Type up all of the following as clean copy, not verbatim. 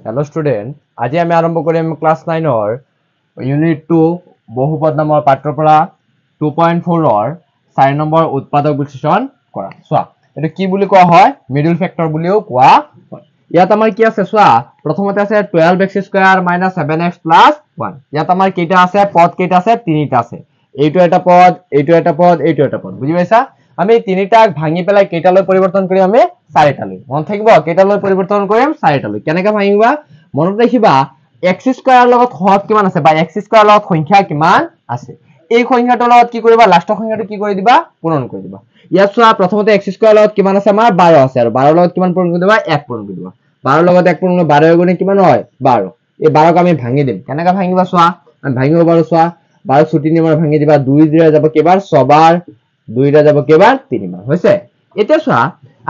Hello' student, আজি আমি আৰম্ভ কৰিম ক্লাছ নাইনৰ ইউনিট 2 বহুপদ নামৰ পাঠৰ পৰা 2.4ৰ 4 নম্বৰ উৎপাদক বিশ্লেষণ কৰা। চোৱা, এইটো কি বুলি কোৱা হয়? মিডল ফেক্টৰ বুলিও কোৱা হয়। ইয়াত আমাৰ কি আছে চোৱা, প্ৰথমতে আছে 12x square minus 7x plus 1। ইয়াত আমাৰ কেইটা আছে? পদ কেইটা আছে? তিনিটা আছে। এইটো এটা পদ, এইটো এটা পদ, এইটো এটা পদ। বুজি পাইছা? আমি তিনিটাক ভাঙি পেলাই কেইটালৈ পৰিৱৰ্তন কৰিম? আমি চাৰিটালৈ। মনত থাকিব, কেইটালৈ পৰিৱৰ্তন কৰিম? চাৰিটালৈ। কেনেকে ভাঙিবা মনত ৰাখিবা, এক্স স্কোৱাৰৰ লগত সহগ কিমান আছে বা এক্স স্কোৱাৰৰ লগত সংখ্যা কিমান আছে, এই সংখ্যাটোৰ লগত কি কৰিবা? লাষ্টৰ সংখ্যাটো কি কৰি দিবা? পূৰণ কৰি দিবা। ইয়াত চোৱা, প্ৰথমতে এক্স স্কোৱাৰৰ লগত কিমান আছে? আমাৰ 12 আছে, আৰু 12ৰ লগত কিমান পূৰণ কৰি দিবা? 1 পূৰণ কৰি দিবা। 12ৰ লগত 1 পূৰণ কৰিলে 12 গুণে কিমান হয়? 12। এই 12ক আমি ভাঙি দিম। কেনেকে ভাঙিবা চোৱা, আমি ভাঙিব পাৰো। চোৱা, 12 চুটি নিয়মেৰে ভাঙি দিবা। 2 দিৰে যাব কেইবাৰ? 6বাৰ। 2টা যাব কেইবাৰ? 3বাৰ। হৈছে। এতিয়া চোৱা,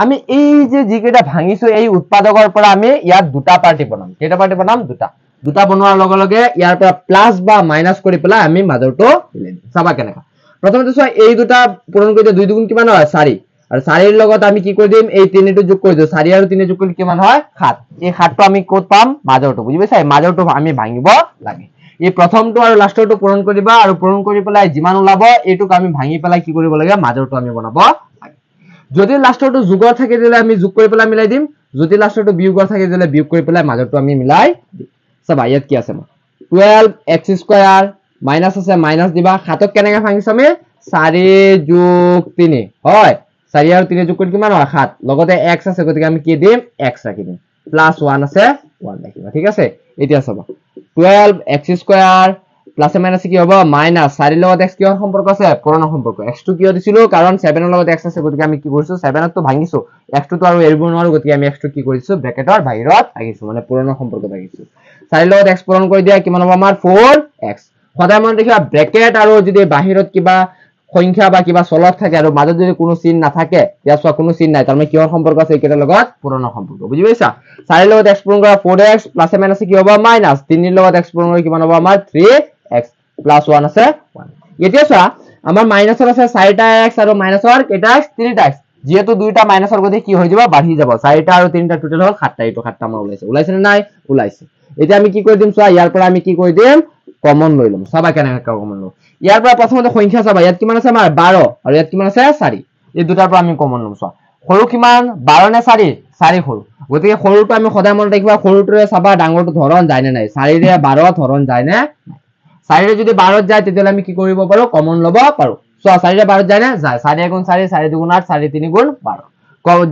আমি এই যে যিকেইটা ভাঙিছো এই উৎপাদকৰ পৰা আমি ইয়াত দুটা পাৰ্টি বনাম। কেইটা পাৰ্টি বনাম? দুটা। দুটা বনোৱাৰ লগে লগে ইয়াৰ পৰা প্লাছ বা মাইনাছ কৰি পেলাই আমি মাজৰটো মিলাই দিম। চাবা কেনেকা। প্ৰথমতে চোৱা, এই দুটা পূৰণ কৰি দিয়ে 2 দুগুণ কিমান হয়? 4। আৰু 4ৰ লগত আমি কি কৰি দিম? এই 3টো যোগ কৰি দিওঁ। 4 আৰু 3 যোগ কৰিলে কিমান হয়? 7। এই 7টো আমি ক'ত পাম? মাজৰটো। বুজি পাইছা? মাজৰটো আমি ভাঙিব লাগে। এই প্ৰথমটো আৰু লাষ্টৰটো পূৰণ কৰিবা, আৰু পূৰণ কৰি পেলাই যিমান ওলাব এইটোক আমি ভাঙি পেলাই কি কৰিব লাগে? মাজৰটো আমি বনাব লাগে। যদি লাষ্টৰটো যোগৰ থাকে তেতিয়াহ'লে আমি যোগ কৰি পেলাই মিলাই দিম, যদি লাষ্টৰটো বিয়োগৰ থাকে তেতিয়াহ'লে বিয়োগ কৰি পেলাই মাজৰটো আমি মিলাই দিম। চাবা, ইয়াত কি আছে? 12x square minus আছে, মাইনাছ দিবা। 7ক কেনেকে ভাঙিছো আমি? 4 যোগ 3 হয়। 4 আৰু 3 যোগ কৰি কিমান হয়? 7। লগতে এক্স আছে, গতিকে আমি কি দিম? এক্স ৰাখি দিম। প্লাছ 1 আছে, 1 ৰাখিবা। ঠিক আছে। এতিয়া চাবা, 12x square প্লাছে মাইনাছে কি হ'ব? মাইনাছ। 4ৰ লগত এক্স কিহৰ সম্পৰ্ক আছে? পূৰণৰ সম্পৰ্ক। এক্সটো কিয় দিছিলো? কাৰণ 7ৰ লগত এক্স আছে, গতিকে আমি কি কৰিছো? 7তো ভাঙিছো, এক্সটোতো আৰু এৰিব নোৱাৰো, গতিকে আমি এক্সটো কি কৰিছো? ব্ৰেকেটৰ বাহিৰত ৰাখিছো, মানে পূৰণৰ সম্পৰ্ক ৰাখিছো। 4ৰ লগত এক্স পূৰণ কৰি দিয়া কিমান হ'ব আমাৰ? 4x। সদায় মনত ৰাখিবা, ব্ৰেকেট আৰু যদি বাহিৰত কিবা সংখ্যা বা কিবা চলক থাকে আৰু মাজত যদি কোনো চিন নাথাকে, ইয়াত চোৱা কোনো চিন নাই, তাৰমানে কিহৰ সম্পৰ্ক আছে এইকেইটাৰ লগত? পূৰণৰ সম্পৰ্ক। বুজি পাইছা? 4ৰ লগত এক্স পূৰণ কৰা 4x, প্লাছে মাইনাছে কি হ'ব? মাইনাছ। 3ৰ লগত এক্স পূৰণ কৰি কিমান হ'ব আমাৰ? 3x, plus 1 আছে, 1। এতিয়া চোৱা, আমাৰ মাইনাছত আছে 4টা এক্স আৰু মাইনাছৰ কেইটা এক্স? 3টা এক্স। যিহেতু দুইটা মাইনাছৰ, গতিকে কি হৈ যাব? বাঢ়ি যাব। 4টা আৰু 3টা টোটেল হ'ল 7টা। এইটো 7টা আমাৰ ওলাইছে। ওলাইছে নে নাই? ওলাইছে। এতিয়া আমি কি কৰি দিম চোৱা, ইয়াৰ পৰা আমি কি কৰি দিম? কমন লৈ ল'ম। চাবা কেনেকে কমন ল'ম। ইয়াৰ পৰা প্ৰথমতে সংখ্যা চাবা, ইয়াত কিমান আছে আমাৰ? 12, আৰু ইয়াত কিমান আছে? 4। এই দুটাৰ পৰা আমি কমন ল'ম। চোৱা, সৰু কিমান? 12 নে 4? 4 সৰু, গতিকে সৰুটো আমি সদায় মনত ৰাখিবা, সৰুটোৰে চাবা ডাঙৰটো ধৰণ যায় নে নাই। 4ৰে 12 ধৰণ যায় নে নাই? 4ৰে যদি 12 যায় তেতিয়াহ'লে আমি কি কৰিব পাৰো? কমন ল'ব পাৰো। চোৱা, 4ৰে 12 যায় নে? যায়। 4 1 গুণ 4, 4 2 গুণ 8, 4 3 গুণ 12।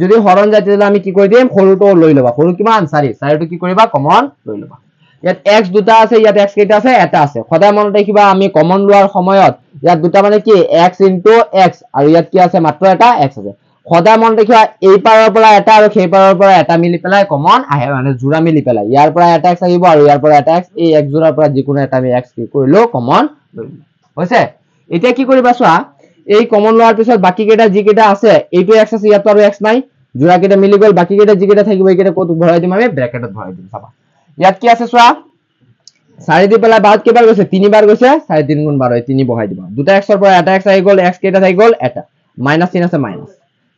যদি হৰণ যায় তেতিয়াহ'লে আমি কি কৰি দিম? সৰুটো লৈ ল'বা। সৰু কিমান? 4। 4টো কি কৰিবা? কমন লৈ ল'বা। ইয়াত এক্স দুটা আছে, ইয়াত এক্স কেইটা আছে? এটা আছে। সদায় মনত ৰাখিবা, আমি কমন লোৱাৰ সময়ত ইয়াত দুটা মানে কি? এক্স ইনটু এক্স, আৰু ইয়াত কি আছে? মাত্ৰ এটা এক্স আছে। সদায় মনত ৰাখিবা, এই পাৰৰ পৰা এটা আৰু সেই পাৰৰ পৰা এটা মিলি পেলাই কমন আহে, মানে যোৰা মিলি পেলাই ইয়াৰ পৰা এটা এক্স আহিব আৰু ইয়াৰ পৰা এটা এক্স। এই এক যোৰাৰ পৰা যিকোনো এটা আমি এক্স কি কৰিলো? কমন লৈ ললো। হৈছে। এতিয়া কি কৰিবা চোৱা, এই কমন লোৱাৰ পিছত বাকী কেইটা যিকেইটা আছে, এইটো এক্স আছে, ইয়াতো আৰু এক্স নাই, যোৰা কেইটা মিলি গ'ল। বাকী কেইটা যিকেইটা থাকিব এইকেইটা ক'ত ভৰাই দিম আমি? ব্ৰেকেটত ভৰাই দিম। চাবা, ইয়াত কি আছে চোৱা, 4 দি পেলাই 12 কেইবাৰ গৈছে? 3বাৰ গৈছে। 4 3 গুণ 12, 3 বহাই দিবা। দুটা এক্সৰ পৰা এটা এক্স আহি গ'ল, এক্স কেইটা থাকি গ'ল? এটা। মাইনাছ চিন আছে, মাইনাছ।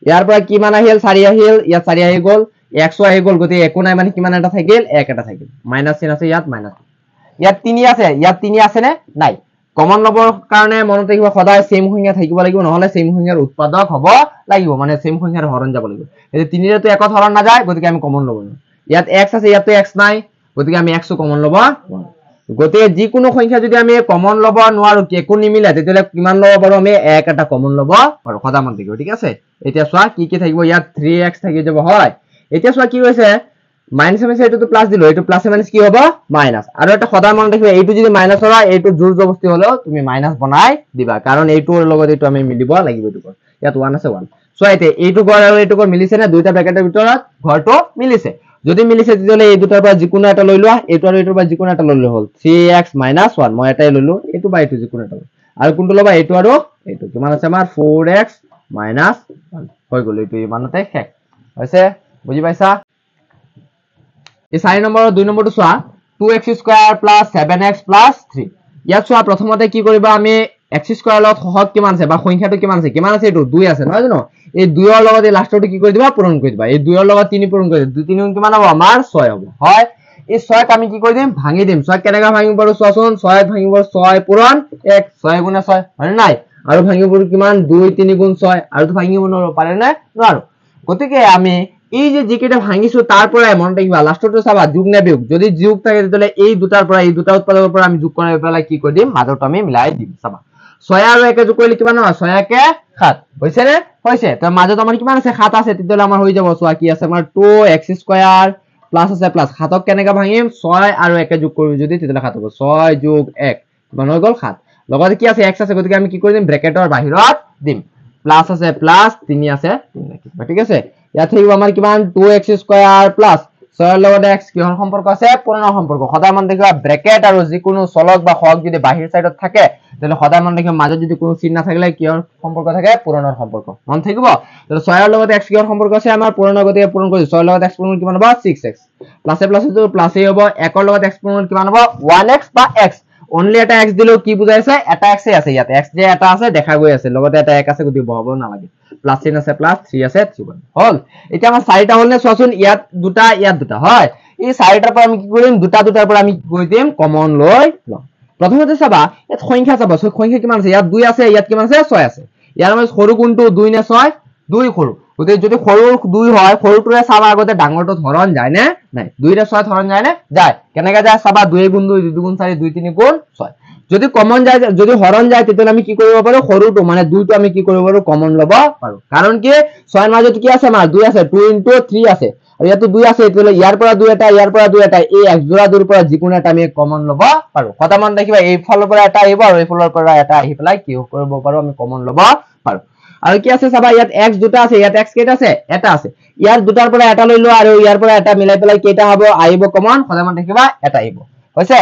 ইয়াৰ পৰা কিমান আহিল? 4 আহিল, ইয়াত 4 আহি গ'ল, এক্সো আহি গ'ল, গতিকে একো নাই, মানে কিমান এটা থাকিল? 1 এটা থাকিল। মাইনাছ চিন আছে ইয়াত, মাইনাছ। ইয়াত 3 আছে, ইয়াত 3 আছে নে নাই? কমন ল'বৰ কাৰণে মনত ৰাখিব, সদায় চেম সংখ্যা থাকিব লাগিব, নহ'লে চেম সংখ্যাৰ উৎপাদক হ'ব লাগিব, মানে চেম সংখ্যাৰ হৰণ যাব লাগিব। এতিয়া 3ৰেতো একত হৰণ নাযায়, গতিকে আমি কমন ল'ব নোৱাৰো। ইয়াত এক্স আছে, ইয়াতো এক্স নাই, গতিকে আমি এক্সো কমন ল'ব নোৱাৰো। গতিকে যিকোনো সংখ্যা যদি আমি কমন ল'ব নোৱাৰো, একো নিমিলে, তেতিয়াহ'লে কিমান ল'ব পাৰো আমি? 1 এটা কমন ল'ব পাৰো। সদায় মনত থাকিব, ঠিক আছে। এতিয়া চোৱা কি কি থাকিব, ইয়াত 3x থাকি যাব, হয়। এতিয়া চোৱা কি হৈছে, মাইনাছ মাইনাছ এইটোতো প্লাছ দিলো, এইটো প্লাছে মাইনাছ কি হ'ব? মাইনাছ। আৰু এটা সদায় মনত ৰাখিবা, এইটো যদি মাইনাছ হয়, এইটো জোৰ জবস্তি হ'লেও তুমি মাইনাছ বনাই দিবা, কাৰণ এইটোৰ লগত এইটো আমি মিলিব লাগিব। এইটো ঘৰ ইয়াত 1 আছে, 1। চোৱা, এতিয়া এইটো ঘৰ আৰু এইটো ঘৰ মিলিছে নে? দুইটা ব্ৰেকেটৰ ভিতৰত ঘৰটো মিলিছে। যদি মিলিছে তেতিয়াহ'লে এই দুটাৰ পৰা যিকোনো এটা লৈ লোৱা, এইটো আৰু এইটোৰ পৰা যিকোনো এটা লৈ ল'লে হ'ল। 3x minus 1, মই এটাই ললো, এইটো বা এইটো যিকোনো এটা। আৰু কোনটো ল'বা? এইটো আৰু এইটো। কিমান আছে আমাৰ? 4x minus 1 হৈ গ'ল। এইটো ইমানতে শেষ হৈছে। বুজি পাইছা? এই 4 নম্বৰৰ 2 নম্বৰটো চোৱা, 2x square plus 7x plus 3। ইয়াত চোৱা, প্ৰথমতে কি কৰিবা, আমি এক্স স্কোৱাৰৰ লগত সহগ কিমান আছে বা সংখ্যাটো কিমান আছে? কিমান আছে? এইটো 2 আছে, নহয় জানো? এই 2ৰ লগত এই লাষ্টৰটো কি কৰি দিবা? পূৰণ কৰি দিবা। এই 2ৰ লগত 3 পূৰণ কৰি দিবা। 2 3 কিমান হ'ব আমাৰ? 6 হ'ব, হয়। এই 6ক আমি কি কৰি দিম ভাঙি দিম 6 কেনেকৈ ভাঙিব পাৰো চোৱাচোন 6 ভাঙিব 6 পূৰণ 1 6 গুণে 6 হয় নাই আৰু ভাঙিব পাৰো কিমান 2 3 গুণ 6 আৰু তো ভাঙিব নোৱাৰো পাৰে নে নোৱাৰো গতিকে আমি এই যে যিকেইটা ভাঙিছো তাৰ পৰাই মনত ৰাখিবা লাষ্টটো চাবা যোগ নে বিয়োগ যদি যোগ থাকে তেতিয়াহ'লে এই দুটাৰ পৰা এই দুটা উৎপাদকৰ পৰা আমি যোগ কৰি পেলাই কি কৰি দিম মাজৰটো আমি মিলাই দিম চাবা 6 আৰু 1 যোগ কৰিলে কিমান হয় 6 1 7 হৈছে নে হৈছে তো মাজত আমাৰ কিমান আছে 7 আছে তেতিয়াহ'লে আমাৰ হৈ যাব চোৱা কি আছে আমাৰ 2x square plus আছে প্লাস 7ক কেনেকৈ ভাঙিম 6 আৰু 1 যোগ কৰিম যদি তেতিয়াহ'লে 7 হ'ব 6 যোগ 1 কিমান হৈ গ'ল 7 লগতে কি আছে x আছে গতিকে আমি কি কৰি দিম ব্ৰেকেটৰ বাহিৰত দিম প্লাস আছে প্লাস 3 আছে 3 ৰাখিম ঠিক আছে ইয়াত থাকিব আমাৰ কিমান 2x square plus 6 ৰ লগত x কিহৰ সম্পৰ্ক আছে পূৰণৰ সম্পৰ্ক সদায় মন ৰাখিবা ব্ৰেকেট আৰু যিকোনো চলক বা সহগ যদি বাহিৰ সাইডত থাকে তেতিয়াহ'লে সদায় মন ৰাখিবা মাজত যদি কোনো চিহ্ন নাথাকিলে কিহৰ সম্পৰ্ক থাকে পূৰণৰ সম্পৰ্ক মন থাকিব তেতিয়াহ'লে 6 ৰ লগত x কিহৰ সম্পৰ্ক আছে আমাৰ পূৰণৰ গতিকে পূৰণ কৰিছো 6 ৰ লগত x পূৰণ কিমান হ'ব 6x প্লাসে প্লাসে প্লাসেই হ'ব 1 ৰ লগত x পূৰণ কিমান হ'ব 1x বা x only এটা x দিলেও কি বুজাইছে এটা x এ আছে ইয়াত x যে এটা আছে দেখা গৈ আছে লগতে এটা 1 আছে গতিকে বহাব নালাগে প্লাস চিহ্ন আছে প্লাস 3 আছে 3 হল এতিয়া আমাৰ চাৰিটা হ'ল নে চোৱাচোন ইয়াত দুটা ইয়াত দুটা হয় এই চাৰিটাৰ পৰা আমি কি কৰিম দুটা দুটাৰ পৰা আমি কি কৰি দিম কমন লৈ লম প্ৰথমতে চাবা ইয়াত সংখ্যা চাবা সংখ্যা কিমান আছে ইয়াত 2 আছে ইয়াত কিমান আছে 6 আছে ইয়াৰ মাজত সৰু কোনটো 2 নে 6 2 সৰু গতিকে যদি সৰু 2 হয় সৰুটোৰে চাবা আগতে ডাঙৰটোত হৰণ যায় নে নাই 2 ৰে 6 হৰণ যায় নে যায় কেনেকৈ যায় চাবা 2 গুণ 2 2 গুণ 4 2 3 গুণ 6 যদি কমন যায় যদি হৰণ যায় তেতিয়াহ'লে আমি কি কৰিব পাৰো সৰুটো মানে 2 টো আমি কি কৰিব পাৰো কমন ল'ব পাৰো কাৰণ কি 6 ৰ মাজত কি আছে আমাৰ 2 আছে 2 * 3 আছে আৰু ইয়াতো 2 আছে তেতিয়াহ'লে ইয়াৰ পৰা 2 এটা ইয়াৰ পৰা 2 এটা এই এক জোৰা দুৰ পৰা যিকোনো এটা আমি কমন ল'ব পাৰো কথা মন ৰাখিবা এই ফালৰ পৰা এটা আহিব আৰু এই ফালৰ পৰা এটা আহি পেলাই কি কৰিব পাৰো আমি কমন ল'ব পাৰো আৰু কি আছে চাবা ইয়াত x দুটা আছে ইয়াত x কেইটা আছে এটা আছে ইয়াৰ দুটাৰ পৰা এটা লৈ লোৱা আৰু ইয়াৰ পৰা এটা মিলাই পেলাই কেইটা হ'ব আহিব কমন সদায় মন ৰাখিবা এটা আহিব হৈছে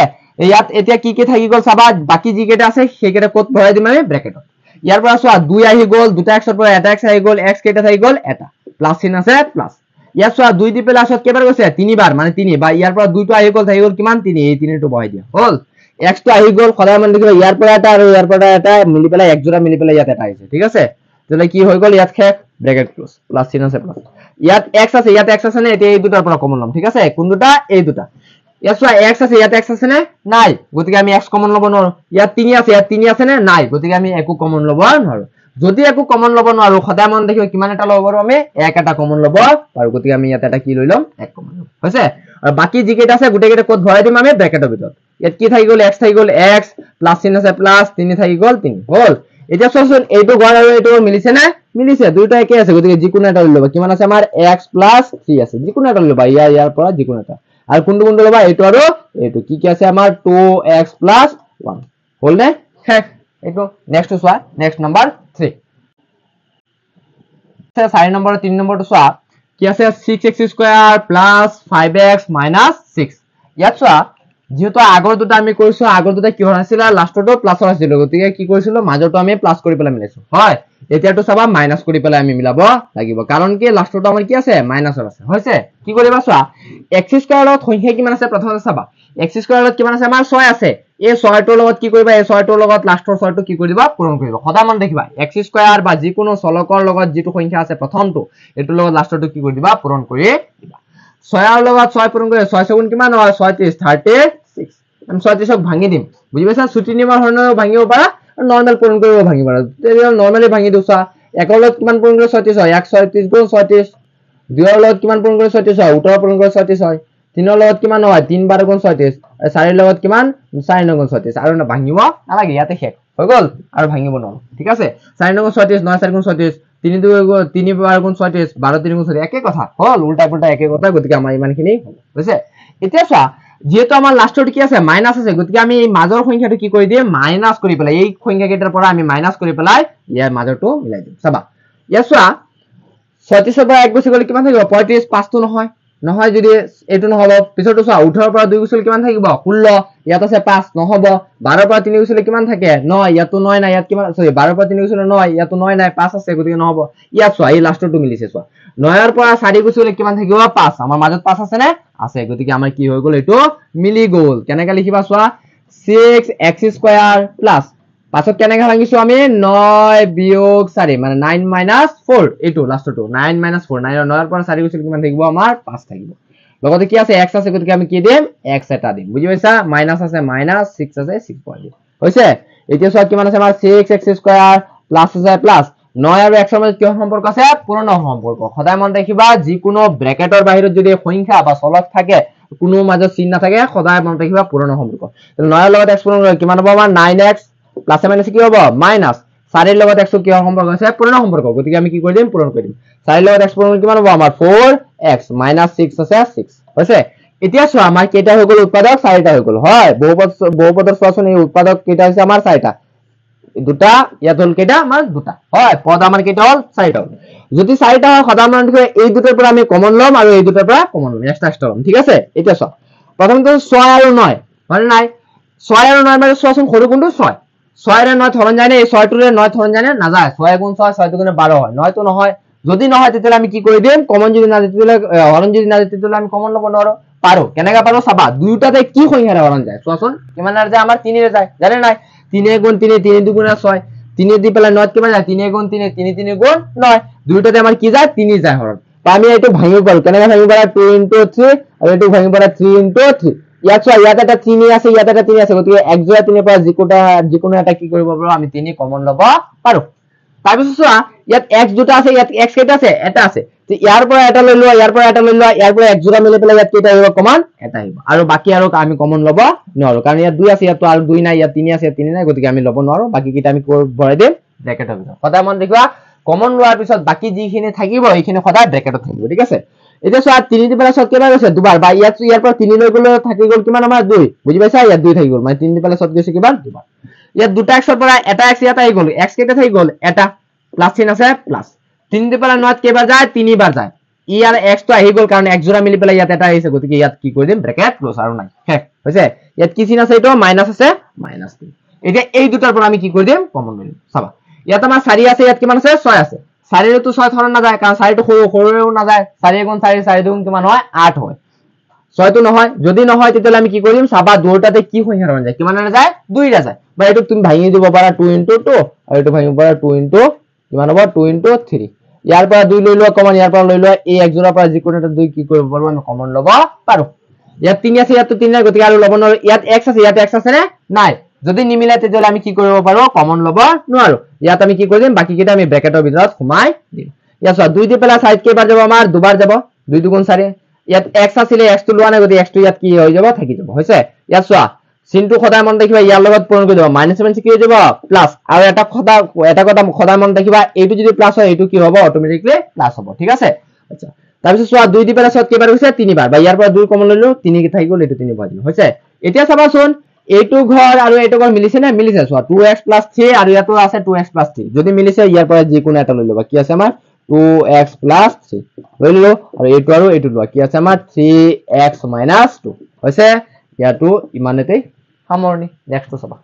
ইয়াত এতিয়া কি কি থাকি গ'ল চাবা বাকি যি কেইটা আছে সেইকেইটা ক'ত ভৰাই দিম আমি ব্ৰেকেটত ইয়াৰ পৰা চোৱা 2 আহি গ'ল দুটা x ৰ পৰা এটা x আহি গ'ল x কেইটা থাকি গ'ল এটা প্লাস চিহ্ন আছে প্লাস ইয়াত চোৱা 2 দি পেলাই আসত কেইবাৰ গৈছে তিনিবাৰ মানে 3 বা ইয়াৰ পৰা 2 টো আহি গ'ল থাকি গ'ল কিমান 3 এই 3 টো বহাই দিয়া হ'ল x টো আহি গ'ল সদায় মন ৰাখিবা ইয়াৰ পৰা এটা আৰু ইয়াৰ পৰা এটা মিলি পেলাই এক জোৰা মিলি পেলাই ইয়াত এটা আহিছে ঠিক আছে তেতিয়াহ'লে কি হৈ গ'ল ইয়াত শেষ ব্ৰেকেট ক্লোজ প্লাস চিহ্ন আছে প্লাস ইয়াত x আছে ইয়াত x আছে নে এতিয়া এই দুটাৰ পৰা কমন ল'ম ঠিক আছে কোন দুটা এই দুটা ইয়াত চোৱা x আছে ইয়াত x আছে নে নাই গতিকে আমি x common ল'ব নোৱাৰো ইয়াত 3 আছে ইয়াত 3 আছে নে নাই গতিকে আমি একো কমন ল'ব নোৱাৰো যদি একো কমন ল'ব নোৱাৰো সদায় মন ৰাখিব কিমান এটা ল'ব পাৰো আমি এক এটা কমন ল'ব পাৰো গতিকে আমি ইয়াত এটা কি লৈ ল'ম এক কমন ল'ম হৈছে আৰু বাকি যিকেইটা আছে গোটেইকেইটা ক'ত ভৰাই দিম আমি ব্ৰেকেটৰ ভিতৰত ইয়াত কি থাকি গ'ল x থাকি গ'ল x plus চিহ্ন আছে প্লাস 3 থাকি গ'ল 3 হ'ল এতিয়া চোৱাচোন এইটো ঘৰ আৰু এইটো মিলিছে নে মিলিছে দুইটা একে আছে গতিকে যিকোনো এটা লৈ ল'বা কিমান আছে আমাৰ x plus 3 আছে যিকোনো এটা লৈ ল'বা ইয়াৰ পৰা যিকোনো এটা আৰু কোনটো কোনটো ল'বা এইটো আৰু এইটো কি কি আছে আমাৰ 2x plus 1 হ'ল নে শেষ এইটো নেক্সট চোৱা নেক্সট নাম্বাৰ 3 চাৰি নম্বৰ 3 নম্বৰটো চোৱা কি আছে 6x square plus 5x minus 6 ইয়াত চোৱা যেহেতু আগৰ দুটা আমি কৰিছো আগৰ দুটা কিহৰ আছিল লাষ্টৰটো প্লাসৰ আছিল গতিকে কি কৰিছিলো মাজৰটো আমি প্লাস কৰি পেলাই মিলাইছো হয় এতিয়াটো চাবা মাইনাস কৰি পেলাই আমি মিলাব লাগিব কাৰণ কি লাষ্টৰটো আমাৰ কি আছে মাইনাসৰ আছে হৈছে কি কৰিবা চোৱা x স্কয়াৰৰ লগত সংখ্যা কিমান আছে প্ৰথমতে চাবা x স্কয়াৰৰ লগত কিমান আছে আমাৰ 6 আছে এই 6 টোৰ লগত কি কৰিবা এই 6 টোৰ লগত লাষ্টৰ 6 টো কি কৰি দিবা পূৰণ কৰিবা সদায় মন ৰাখিবা x square বা যিকোনো চলকৰ লগত যিটো সংখ্যা আছে প্ৰথমটো এইটোৰ লগত লাষ্টৰটো কি কৰি দিবা পূৰণ কৰি দিবা 6 ৰ লগত 6 পূৰণ কৰি 6 গুণ কিমান হয় 36 36 আমি 36 ক ভাঙি দিম বুজি পাইছা ছুটি নিয়মৰ ধৰণেও ভাঙিব পাৰা আৰু নৰ্মেল পূৰণ কৰিব ভাঙিব পাৰা তেতিয়া নৰ্মেলি ভাঙি দিওঁ চোৱা 1 ৰ লগত কিমান পূৰণ কৰি 36 হয় 1 36 গুণ 36 2 ৰ লগত কিমান পূৰণ কৰি 36 হয় 18 পূৰণ কৰি 36 হয় 3 ৰ লগত কিমান হয় 3 12 গুণ 36 4 ৰ লগত কিমান 4 9 গুণ 36 আৰু না ভাঙিব নালাগে ইয়াতে শেষ হৈ গ'ল আৰু ভাঙিব নোৱাৰো ঠিক আছে 4 9 গুণ 36 9 4 গুণ 36 3 2 3 12 গুণ 36 12 3 গুণ 36 একে কথা হ'ল উল্টা পুল্টা একে কথা গতিকে আমাৰ ইমানখিনি হ'ব বুজিছে এতিয়া চোৱা যেহেতু আমাৰ লাষ্টত কি আছে মাইনাস আছে গতিকে আমি এই মাজৰ সংখ্যাটো কি কৰি দিম মাইনাস কৰি পেলাই এই সংখ্যাকেইটাৰ পৰা আমি মাইনাস কৰি পেলাই ইয়াৰ মাজৰটো মিলাই দিম চাবা ইয়াত চোৱা 36 ৰ পৰা 1 গুচি গ'লে কিমান থাকিব 35 5টো নহয় নহয় যদি এইটো নহ'ব পিছৰটো চোৱা 18 ৰ পৰা 2 গুচি গ'লে কিমান থাকিব 16 ইয়াত আছে 5 নহ'ব 12 ৰ পৰা 3 গুচি গ'লে কিমান থাকে 9 ইয়াতো 9 নাই ইয়াত কিমান সৰি 12 ৰ পৰা 3 গুচি গ'লে 9 ইয়াতো 9 নাই 5 আছে গতিকে নহ'ব ইয়াত চোৱা এই লাষ্টৰটো মিলিছে চোৱা 9 ৰ পৰা 4 গুচি গ'লে কিমান থাকিব 5 আমাৰ মাজত 5 আছে নে আছে গতিকে আমাৰ কি হৈ গ'ল এইটো মিলি গ'ল কেনেকৈ লিখিবা চোৱা 6x square plus পাছত কেনেকৈ ভাঙিছো আমি 9 বিয়োগ 4 মানে 9 মাইনাস 4 এইটো লাষ্টৰটো 9 মাইনাস 4 9 ৰ পৰা 4 গুচি গ'লে কিমান থাকিব আমাৰ 5 থাকিব লগতে কি আছে এক্স আছে, গতিকে আমি কি দিম এক্স এটা দিম, বুজি পাইছা? মাইনাছ আছে মাইনাছ, ছিক্স আছে ছিক্স বহাই দিম, হৈছে। এতিয়া চোৱা কিমান আছে আমাৰ ছিক্স এক্স স্কোৱাৰ প্লাছ আছে প্লাছ নয় আৰু এক্সৰ মাজত কিহৰ সম্পৰ্ক আছে? পূৰণৰ সম্পৰ্ক। সদায় মনত ৰাখিবা যিকোনো ব্ৰেকেটৰ বাহিৰত যদি সংখ্যা বা চলক থাকে, কোনো মাজত চিন নাথাকে, সদায় মনত ৰাখিবা পূৰণৰ সম্পৰ্ক। নয়ৰ লগত এক্স পূৰণ কৰিলে কিমান হ'ব আমাৰ নাইন এক্স প্লাছে মাইনাছে কি হ'ব মাইনাছ, চাৰিৰ লগত এক্স কিহৰ সম্পৰ্ক আছে? পূৰণৰ সম্পৰ্ক, গতিকে আমি কি কৰি দিম পূৰণ কৰি দিম। চাৰিৰ লগত এক্স পূৰণ কৰিলে কিমান হ'ব আমাৰ ফ'ৰ এক্স মাইনাছ ছিক্স আছে ছিক্স, হৈছে। এতিয়া চোৱা আমাৰ কেইটা হৈ গ'ল উৎপাদক? চাৰিটা হৈ গ'ল, হয়। বহুপদৰ চোৱাচোন এই উৎপাদক কেইটা হৈছে আমাৰ চাৰিটা, দুটা ইয়াত হ'ল কেইটা আমাৰ দুটা, হয়। পদ আমাৰ কেইটা হ'ল চাৰিটা হ'ল। যদি চাৰিটা হয় সদায় মনত ৰাখিবা এই দুটাৰ পৰা আমি কমন ল'ম আৰু এই দুটাৰ পৰা কমন ল'ম, এক্সট্ৰা এক্সট্ৰা ল'ম, ঠিক আছে। এতিয়া চোৱা প্ৰথমতে ছয় আৰু নয়, হয় নে নাই? ছয় আৰু নয় মানে চোৱাচোন সৰু কোনটো ছয়, ছয়ৰে নয় হৰণ যায় নে? এই ছয়টোৰে নয় হৰণ যায় নে? নাযায়। ছয় গুণ ছয়, ছয় দুগুণে বাৰ হয়, নয়টো নহয়। যদি নহয় তেতিয়াহ'লে আমি কি কৰি দিম? কমন যদি নাযায় তেতিয়াহ'লে হৰণ যদি নাযায় তেতিয়াহ'লে আমি কমন ল'ব নোৱাৰো, পাৰো। কেনেকে পাৰো চাবা, দুয়োটাতে কি সংখ্যাৰে হৰণ যায় চোৱাচোন, কিমানেৰে যায় আমাৰ তিনিৰে যায়, জানে নাই? তিনি গুণ তিনি, তিনি দুগুণে ছয়, তিনি দি পেলাই নয়ত কিমান যায়? তিনি গুণ তিনি, তিনি তিনি গুণ নয়, দুয়োটাতে আমাৰ কি যায়? তিনি যায় হৰণ। বা আমি এইটো ভাঙিব পাৰো, কেনেকে ভাঙিব পাৰা? টু ইন্টু থ্ৰী আৰু এইটো ভাঙিব পাৰা থ্ৰী ইন্টু থ্ৰী। ইয়াত চোৱা ইয়াত এটা তিনি আছে, ইয়াত এটা তিনি আছে, গতিকে এক যোৰা তিনিৰ পৰা যিকোনো এটা কি কৰিব পাৰো আমি তিনি কমন ল'ব পাৰো। তাৰপিছত চোৱা ইয়াত এক্স দুটা আছে, ইয়াত এক্স কেইটা আছে? এটা আছে। ইয়াৰ পৰা এটা লৈ লোৱা, ইয়াৰ পৰা এটা লৈ লোৱা, ইয়াৰ পৰা এক যোৰা মিলি পেলাই ইয়াত কেইটা আহিব কমন? এটা আহিব। আৰু বাকী আৰু আমি কমন ল'ব নোৱাৰো, কাৰণ ইয়াত দুই আছে, ইয়াততো আৰু দুই নাই, ইয়াত তিনি আছে, ইয়াত তিনি নাই, গতিকে আমি ল'ব নোৱাৰো। বাকী কেইটা আমি ভৰাই দিম ব্ৰেকেটৰ ভিতৰত। সদায় মনত ৰাখিবা কমন লোৱাৰ পিছত বাকী যিখিনি থাকিব সেইখিনি সদায় ব্ৰেকেটত থাকিব, ঠিক আছে। এতিয়া চোৱা তিনি দি পেলাই ছয়ত কেইবাৰ গৈছে? দুবাৰ। বা ইয়াত ইয়াৰ পৰা তিনি লৈ গ'লে থাকি গ'ল কিমান আমাৰ দুই, বুজি পাইছা? ইয়াত দুই থাকি গ'ল, মানে তিনি দি পেলাই ছয়ত গৈছে কিমান? দুবাৰ। ইয়াত দুটা এক্সৰ পৰা এটা এক্স ইয়াত আহি গ'ল, এক্স কেইটা থাকি গ'ল? এটা, প্লাছ চিন আছে প্লাছ। তিনি দি পেলাই নয়ত কেইবাৰ যায়? তিনিবাৰ যায়। ইয়াৰ এক্সটো আহি গ'ল কাৰণ এক যোৰা মিলি পেলাই ইয়াত এটা আহিছে, গতিকে ইয়াত কি কৰি দিম ব্ৰেকেট ক্লজ, আৰু নাই, শেষ হৈছে। ইয়াত কি চিন আছে? এইটো মাইনাছ আছে, মাইনাছ তিন। এতিয়া এই দুটাৰ পৰা আমি কি কৰি দিম কমন লৈ দিম। চাবা ইয়াত আমাৰ চাৰি আছে, ইয়াত কিমান আছে? ছয় আছে। চাৰিৰেতো ছয় হৰণ নাযায়, কাৰণ চাৰিটো সৰু, সৰুৰেও নাযায়। চাৰি গুণ চাৰি, চাৰি দুগুণ কিমান হয়? আঠ হয়। ছয়টো নহয়, যদি নহয় তেতিয়াহ'লে আমি কি কৰিম চাবা দুয়োটাতে কি সংখ্যা হৰণ যায়? কিমানেৰে যায়? দুইৰে যায়। বা এইটোক তুমি ভাঙি দিব পাৰা টু ইন্টু টু আৰু এইটো ভাঙিব পাৰা টু ইন্টু কিমান হ'ব? Two into three. ইয়াৰ পৰা দুই লৈ লোৱা কমন, ইয়াৰ পৰা লৈ লোৱা এই এক যোৰাৰ পৰা যিকোনো এটা দুই কি কৰিব পাৰো আমি কমন ল'ব পাৰো। ইয়াত তিনি আছে, ইয়াততো তিনি নাই, গতিকে আৰু ল'ব নোৱাৰো। ইয়াত এক্স আছে, ইয়াত এক্স আছে নে নাই? যদি নিমিলে তেতিয়াহ'লে আমি কি কৰিব পাৰো? কমন ল'ব নোৱাৰো। ইয়াত আমি কি কৰি দিম? বাকী কেইটা আমি ব্ৰেকেটৰ ভিতৰত সোমাই দিম। ইয়াত চোৱা দুই দি পেলাই চাৰিত কেইবাৰ যাব আমাৰ? দুবাৰ যাব, দুই দুগুণ চাৰি। ইয়াত এক্স আছিলে, এক্সটো লোৱা নাই, গতিকে এক্সটো ইয়াত কি হৈ যাব? থাকি যাব, হৈছে। ইয়াত চোৱা চিনটো সদায় মনত ৰাখিবা ইয়াৰ লগত পূৰণ কৰি যাব, মাইনাছ মাইনাছ কি হৈ যাব? প্লাছ। আৰু এটা কথা সদায় মনত ৰাখিবা, এইটো যদি প্লাছ হয় এইটো কি হ'ব? অট'মেটিকলি প্লাছ হ'ব, ঠিক আছে। আচ্ছা তাৰপিছত চোৱা দুই দি পেলাই ছয়ত কেইবাৰ গৈছে? তিনিবাৰ। বা ইয়াৰ পৰা দুই কমন ললো, তিনি থাকি গ'ল, এইটো তিনি বহাই দিলো, হৈছে। এতিয়া চাবাচোন এইটো ঘৰ আৰু এইটো ঘৰ মিলিছে নে? মিলিছে। চোৱা টু এক্স প্লাছ থ্ৰী আৰু ইয়াতো আছে টু এক্স প্লাছ থ্ৰী, যদি মিলিছে ইয়াৰ পৰা যিকোনো এটা লৈ ল'বা। কি আছে আমাৰ? টু এক্স প্লাছ থ্ৰী লৈ ললো, আৰু এইটো আৰু এইটো লোৱা, কি আছে আমাৰ? থ্ৰী এক্স মাইনাছ টু, হৈছে। ইয়াতো ইমানতেই সামৰণি। নেক্সটটো চাবা।